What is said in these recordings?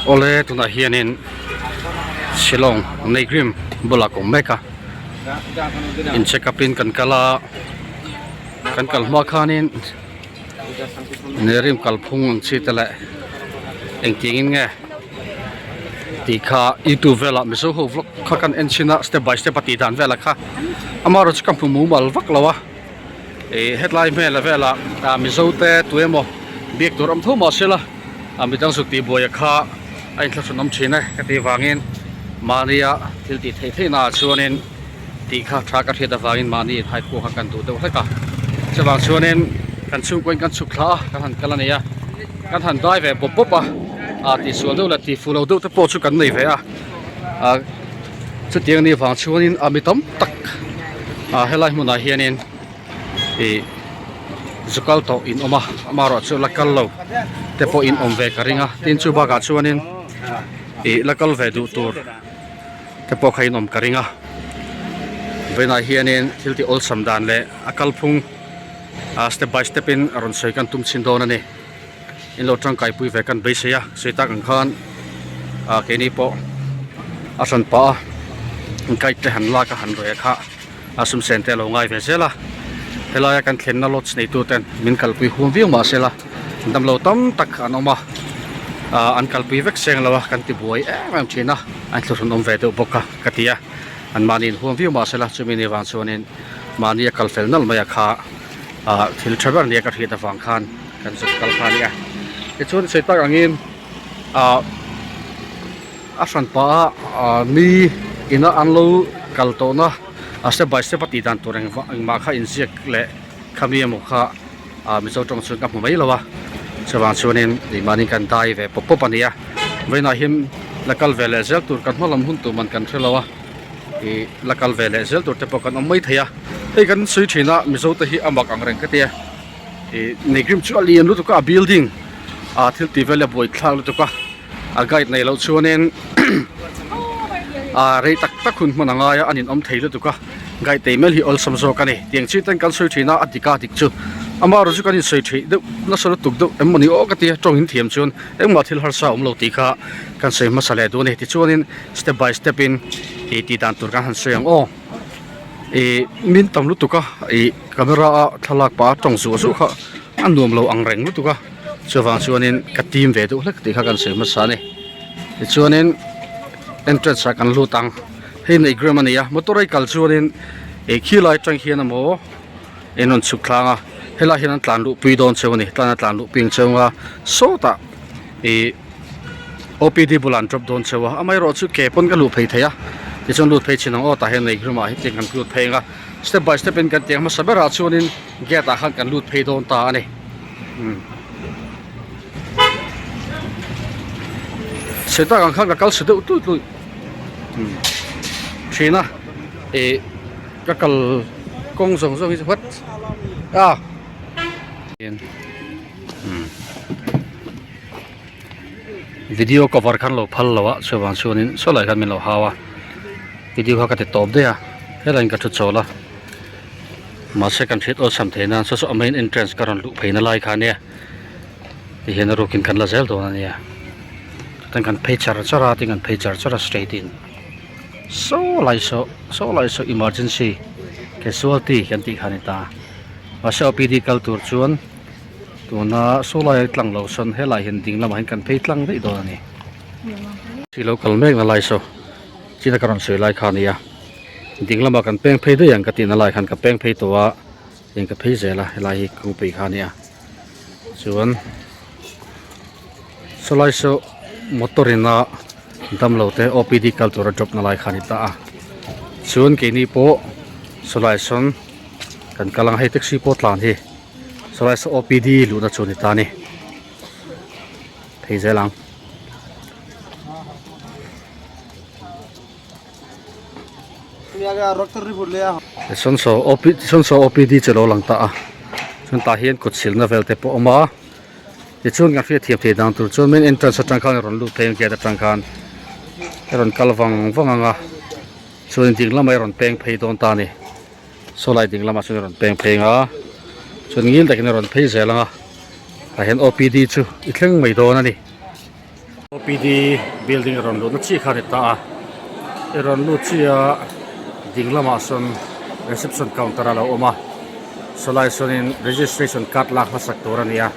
Awle tunah hianin Shillong Neighrim bulah ka awm mek a in check up in kan kal a kan kal hma khanin Neighrim kalphung ang chi te leh engtiangin nge tih kha youtube velah mizo ho vlog kha kan en chhin a step by step a tih dan velah kha amaherawhchu chu ka hmu mumal vak lo a. Ih hetlai hmel velah ah mizo te tu emaw biak tur awm tho mah se la ah midang zuk tih buaia kha a inthlahrun awm thin e ka tih vangin mahnia thil tih theih theih naah chuanin tih kha tha ka hriat avangin mahni inhai pawh kha kan duh deuh hlek a chuvang chuanin kan chhungkaw in kan chhuk thla a kan han kal a ni a kan han dai ve bawp bawp a ah tihsual deuh leh tihfuh lo deuh te pawh chu kan nei ve a ah. Chutiang ni vang chuanin a mi tam tak ah helai hmunah hianin ih zu kal tawh in awm a amaherawh chu la kal lo te pawh in awm ve ka ring a tin chu bakah chuanin ih la kal ve duh tur te pawh kha in awm ka ring a vawiinah hianin thil tih awlsam dan leh a kalphung ah step by step in a rawn sawi kan tum chhin dawn a ni. In lo tangkai pui ve kan beisei a sawi tak ang khan ah keini pawh a hran pah a guide te han lak a han reh kha a sum sen te a lo ngai ve zel a helaia kan thlenna lodge neitu ten min kalpui huam viau mahse la damlo tam tak an awm a ah an kalpui vek seng lo a kan ti buai em em thin a an thlurhun awm ve deuh bawk a ka ti a an mahni inhuam viau mahse la chumi ni vang chuanin mahni a kal fel nalh mai a kha ah thil tha ber nia ka hriat avang khan. Kan zuk kal kha a ni a tichuan sawi tak angin ah a hran pah a ah mi ina an lo kal tawhna a step by step a tih dan tur engvah engmah kha inziak leh khami emaw kha ah mizo tawng chuan ka hmu mai lo a chuvang chuanin ih mahni kan dai ve pawp pawp a ni a vawiinah hian la kal ve leh zel tur kan hma lam hun tur man kan hre lo a ih la kal ve leh zel tur te pawh kan awm mai thei a hei kan sawi thin a mizo te hi a mak ang reng ka tia. Ih Neighrim chu a lian lutuk a a building ah thil tih vel a buai thlak lutuk a a guide nei loh chuanin ah rei tak tak hun hman a ngai a an inawm thei lutuk a guide nei mel hi awlsam zawk a ni tiang chi ten kan sawi thin a a dik a dik chu amaherawhchu chu kan insawi theih deuh nasa lutuk deuh em mawni aw ka tia tawng in thiam chuan engmah thil harsa a awm lo tih kha kan sawi hmasa leh duh a ni tichuanin step by step in ih tih dan tur kan han sawi ang aw. Ih min tam lutuk a ih camera a thlalak pah a tawng zuah zuah kha a nuam lo ang reng lutuk a chuvang chuanin ka tim ve deuh hlek tih kha kan sawi hmasa a ni tichuanin entrance ah kan lut ang hei neigram a ni a motor a i kal chuanin ih khilai atang hian emaw in rawn chhuk tlang a helai hian an tlan luh pui dawn cheu a ni tlan a tlan luh pui ang cheu ang a sawtah ih. OPD bulah an drop dawn cheu a amaherawhchu ke pawn ka luh phei thei a tichuan lut phei chin ang aw tah hian lei room ah hi tiang kan lut phei ang a step by step in kan tiang hmasa berah chuanin gate ah khan kan lut phei dawn ta a ni umm seta ang khan ka kal su deuh tlut tlut umm thin a ih ka kal kawng zawng zawng hi chu what ah umm. Video cover khan lo phal lo a chuvang chuanin saw lai khan min lo hau a video kha ka ti tawp daih a helaiin ka thu chawl a mahse kan hriat awlsam theih nan saw saw a main entrance ka rawn luh phei na lai kha ania tihian a rukin kan la zel dawn ania chutan kan phei char char a tin kan phei char char a straight in saw lai saw saw lai saw emergency casualty kan tih kha a ni ta mahse OPD kal tur chuan. Tuna saw lai tlang lo sawn helai hian ding lamah hian kan phei tlang daih dawn a ni. Khi lo kal mek na lai saw china ka rawn sawi lai kha a ni a ding lamah kan peng phei daih ang ka tihna lai khan ka peng phei tawh a eng ka phei zel a helai hi kawngpui kha a ni a chuan saw lai saw motor in a damlo te OPD kal tura drop na lai kha a ni ta a chuan keini pawh saw lai sawn kan kal ang hei taxi pawh tlan hi. Sawlai saw OPD luhna chu a ni ta a ni phei zel ang. Tichuan saw OP tichuan saw OPD chu a lo lang ta a chuan tah hian kut silna vel te pawh a awm a tichuan kan hriat thiam theih dan tur chuan main entrance atang khan a rawn lut phei ang gate atang khan a rawn kal vang vang ang a chuan ding lamah a rawn peng phei dawn ta a ni. Saw lai ding lamah chuan a rawn peng phei ang a chuan ngil takin a rawn phei zel ang a tah hian OPD chu i thleng mai dawn a ni. OPD building a rawn luhna chiah kha a ni ta a, i rawn lut chiah a ding lamah sawn reception counter a lo awm a, sawlai sawnin registration card lak hmasak tur a ni a,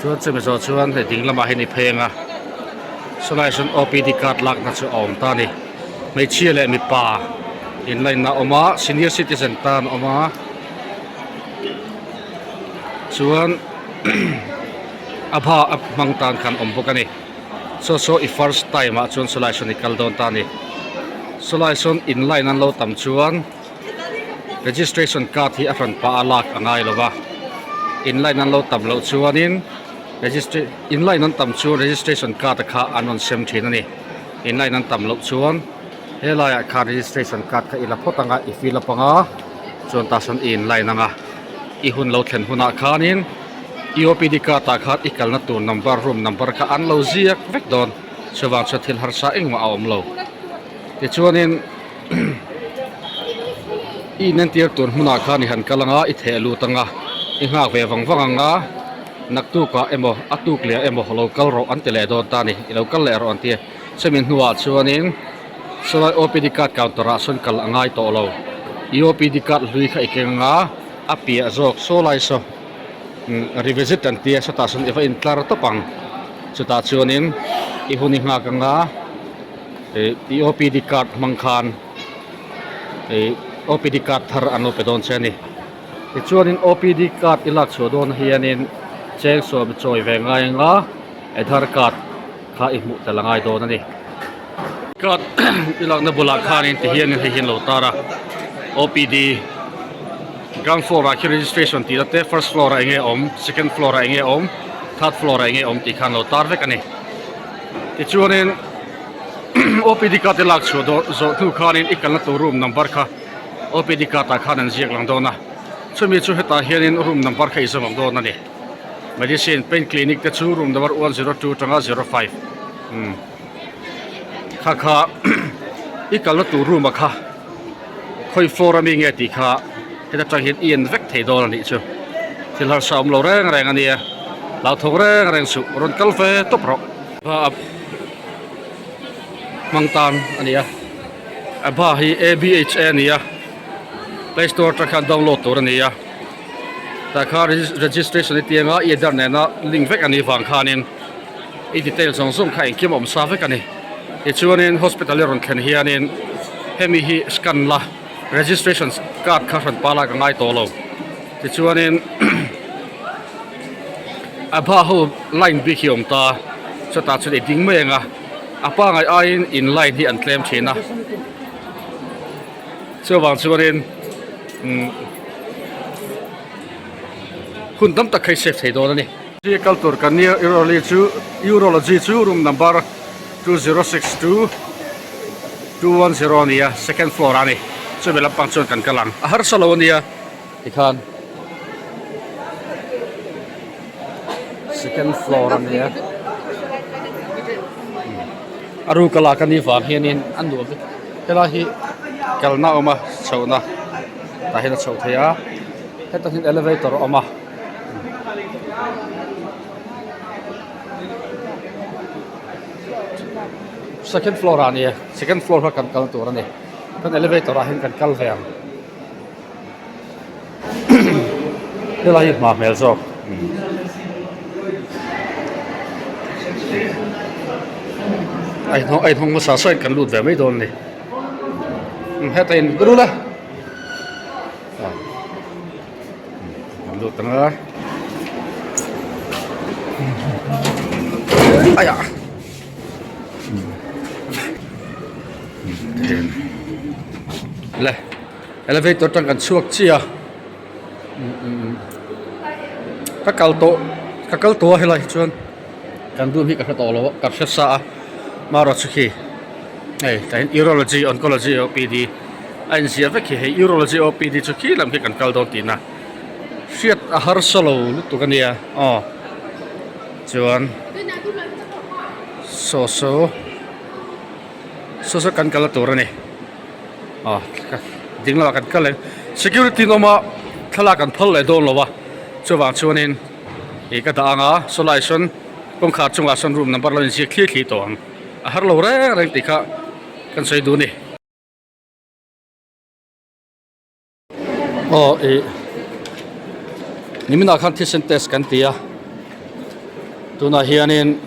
chuan chumi zawh chuan hei ding lamah hian i phei ang a, sawlai sawn OPD card lakna chu a awm ta a ni, hmeichhia leh mipa in line na a awm a, senior citizen tan a awm a, chuan. A bha a hmang tan khan awm bawk a ni. Saw saw i first time ah chuan sawlai sawn i kal dawn ta a ni. Sawlai sawn in line an lo tam chuan registration card hi a hran pah a lak a ngai lo va. In line an lo tam loh chuanin registra in line an tam chuan registration card a kha an rawn sem thin a ni. In line an tam loh chuan helaiah khan registration card kha i la phawt ang a i fill up ang a chuan tah sawn i in line ang a. I hun lo thlen hunah khanin EOPD card ah khan i kalna tur number room number kha an lo ziak vek dawn chuvang chuan thil harsa engmah a awm lo tichuanin i inentir tur hmunah khan i han kal anga i theh lut anga i nghak ve vang vang anga naktukah emaw a tuk leh emaw lo kal rawh an ti leh dawn ta a ni i lo kal leh rawh an ti a chumi hnuah chuanin. Sawlai OPD card counter ah sawn kal a ngai tawh lo. I OPD card hlui kha i keng anga a piah zawk sawlai saw revisit an tia sawtah sawn i va intlar tawp ang. Chutah chuanin i hun i nghak anga ih i OPD card hmang khan ih OPD card thar an lo pe dawn che a ni. Tichuanin OPD card i lak chhuah dawn hianin cheng sawm i chawi ve ngai anga Aadhaar card kha i hmuh tel a ngai dawn a ni. Card i lakna bulah khanin ti hianin hei hi an lo tar a OPD ground floor ah khian registration tih na te first floor ah enge awm second floor ah enge awm third floor ah enge awm tih kha an lo tar vek a ni tichuanin OPD card i lak chhuah dawh zawh hnu khanin i kalna tur room number kha OPD card ah khan an ziak lang dawn a chumi chu hetah hianin room number kha i zawm ang dawn a ni medicine pain clinic te chu room number 102 atanga 05 umm. Kha kha i kalna tur room a kha khawi floor ami nge tih kha heta tang hian i en vek thei dawn a nih chu thil harsa awm lo reng reng a nia hlauthawng reng reng suh rawn kal ve tawp rawh. A hmang tan a ni a a bha hi ABHA a ni a play store atang khan download tur a ni a tah khan registration i tianga i address nena link vek a nih vang khanin. I detail zawng zawng kha engkim a awm sa vek a ni. Tichuanin hospital i rawn thlen hianin hemi hi scan la registration card kha hran pa lak a ngai tawh lo. Tichuanin a bha ho line bik hi a awm ta chutah chuan i ding mai ang a, a pangai aiin in line hi an tlem thin a. Chuvang chuanin umm hun tam tak kha i save thei dawn a ni. Hi kal tur kan nia urology chu urology chu room number 2062 210 a ni a second floor ah a ni chumi lampang chuan kan kal ang a harsa lo a nia tikhan second floor a nia a ruk a lak a nih vang hianin a nuam vek helai hi kalna a awm a chhohna tah hian a chhoh theih a hetah hian elevator a awm a. Second floor ah nia second floor kha kan kal tur a ni kan elevator ah hian kan kal ve ang helai hi hma hmel zawk a inhawng a inhawng hmasa sawn kan lut ve mai dawn a ni heta in ka lut a. Kan lut ang a aiah le elevator atang kan chhuak chiah a ka kal tawh ka kal tawh a helai hi chuan kan room hi ka hre tawh lo a ka hre sa a marawh chu khi hei tah hian urology oncology OPD. A inziah vek hi hei urology OPD chu khi lam khi kan kal dawn tihna hriat a harsa lo lutuk a nia aw chuan saw saw saw saw kan kal na tur a ni aw ding lamah kan kal leh security an awm a thlalak an phal leh dawn lo a chuvang chuanin ih ka dah ang a saw lai sawn. Kawngkhar chungah sawn room number lo inziak thlir thlir tawh ang. A har lo reng reng tih kha kan sawi duh a ni. Aw ih niminah khan thisen test kan ti a tunah hianin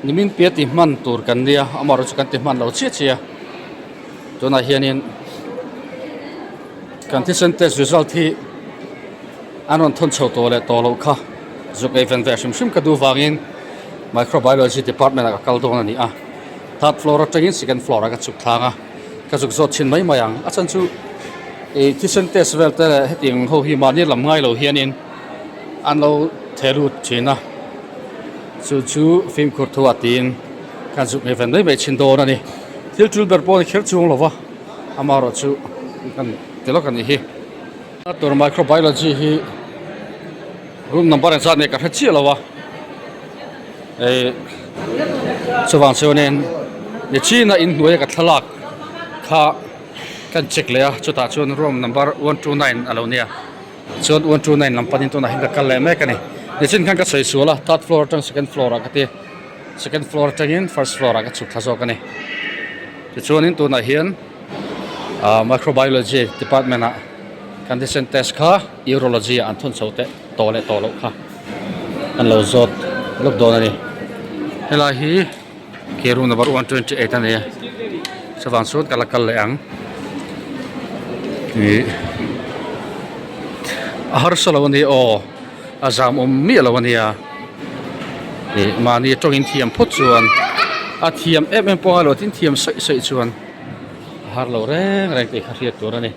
nimin piah ti hman tur kan nia amaherawhchu chu kan ti hman lo chiah chiah a tunah hianin kan thisen test result hi an rawn thawn chho tawh leh tawh loh kha zuk ei ven ve hrim hrim ka duh vangin microbiology department ah ka kal dawn a ni a third floor atangin second floor ah ka chhuk thlang a. Ka zuk zawt thin mai mai ang. A chhan chu ih thisen test vel te leh hetiang ho hi mahni lam ngai lo hianin an lo theh lut thin a. Chu chu fimkhur thu ah tiin kan zuk ngei ven mai mai thin dawn a ni. Thil tul ber pawh a ni kher chuang lo va, amaherawh chu kan ti lawk a nih hi. Tur microbiology hi room number engzat nge ka hre chiah lo a. Ih chuvang chuanin nichina inhnuaia ka thlalak kha kan check leh a chutah chuan room number 129 a lo nia chuan 129 lam panin tunah hian ka kal leh mek a ni nichin khan ka sawi sual a third floor atang second floor ah ka ti second floor atangin first floor ah ka chhuk thla zawk a ni tichuanin tunah hian ah microbiology department ah kan thisen test kha urology ah an thawn chho teh tawh leh tawh loh kha. An lo zawt lawk dawn a ni helai hi ke room number 128 a ni a chuvang chuan ka la kal leh ang ih a harsa lo a ni aw a zam awm miah lo a nia ih mahni tawngin thiam phawt chuan a thiam em em pawh a lo tin thiam saih saih chuan a har lo reng reng tih kha hriat tur a ni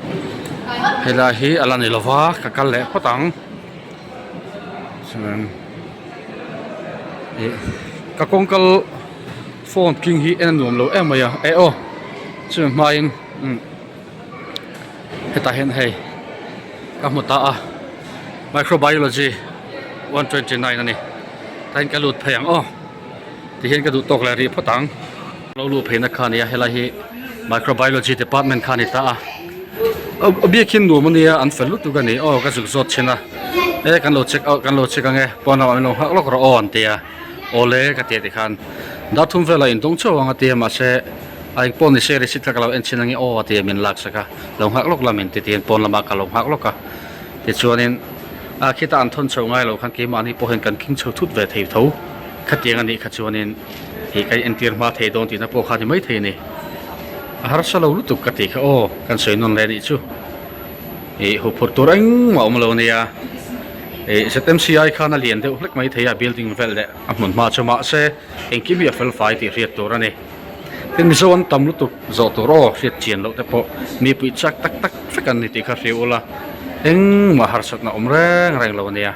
helai hi a la ni lova ka kal leh phawt ang. Chuan ih ka kawng kal phone king hi en a nuam lo em mai a eh aw chumi hmain umm hetah hian hei ka hmu ta a microbiology 129 a ni tah hian ka lut phei ang aw tihian ka duh tawk leh rih phawt ang lo luh phei na kha a ni a helai hi microbiology department kha a ni ta a a biakhin nuam a nia an fel lutuk a ni aw ka zuk zawt thin a e kan lo check out kan lo check ang e pawn lamah min lo nghak lawk rawh aw an ti a awle ka ti a tikhan dar thum velah in dawng chauh ang a ti a mahse a engpawh ni se receipt kha ka lo en chhin ang e aw a ti a min lak sak a lo nghak lawk la min ti tiin pawn lamah ka lo nghak lawk a tichuanin a khitah an thawn chhoh ngai loh khan keimahni pawh hian kan khing chho thut ve thei tho khatiang a nih kha chuanin Ih ka entir hma thei dawn tihna pawh kha ni maithei a ni. A harsa lo lutuk ka tih kha aw, kan sawi nawn leh anih chu. Ih huphurh tur engmah a awm lo a nia. Ih ZMCI khan a lian deuh hlek maithei a building vel leh a hmun hma chu mahse engkim hi a fel fai tih hriat tur a ni. Tin Mizo an tam lutuk zawh tur aw hriat chian loh te pawh mi puih chak tak tak vek an ni tih kha hria ula engmah harsatna awm reng reng lo a nia.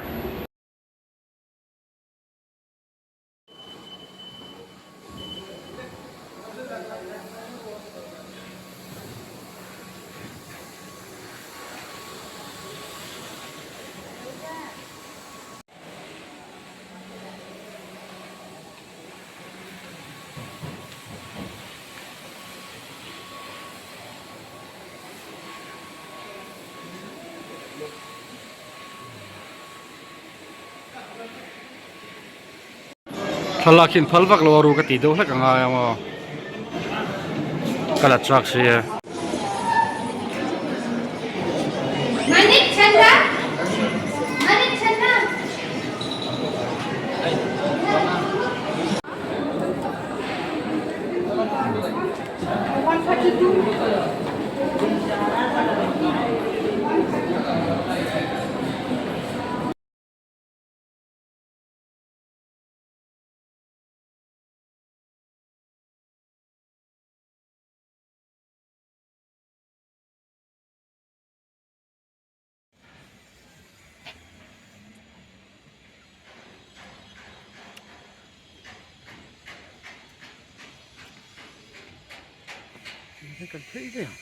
Thlalak hi an phal vak lo a ru ka tih deuh hlek a ngai ang aw ka la chak si e. Kan phei daih ang.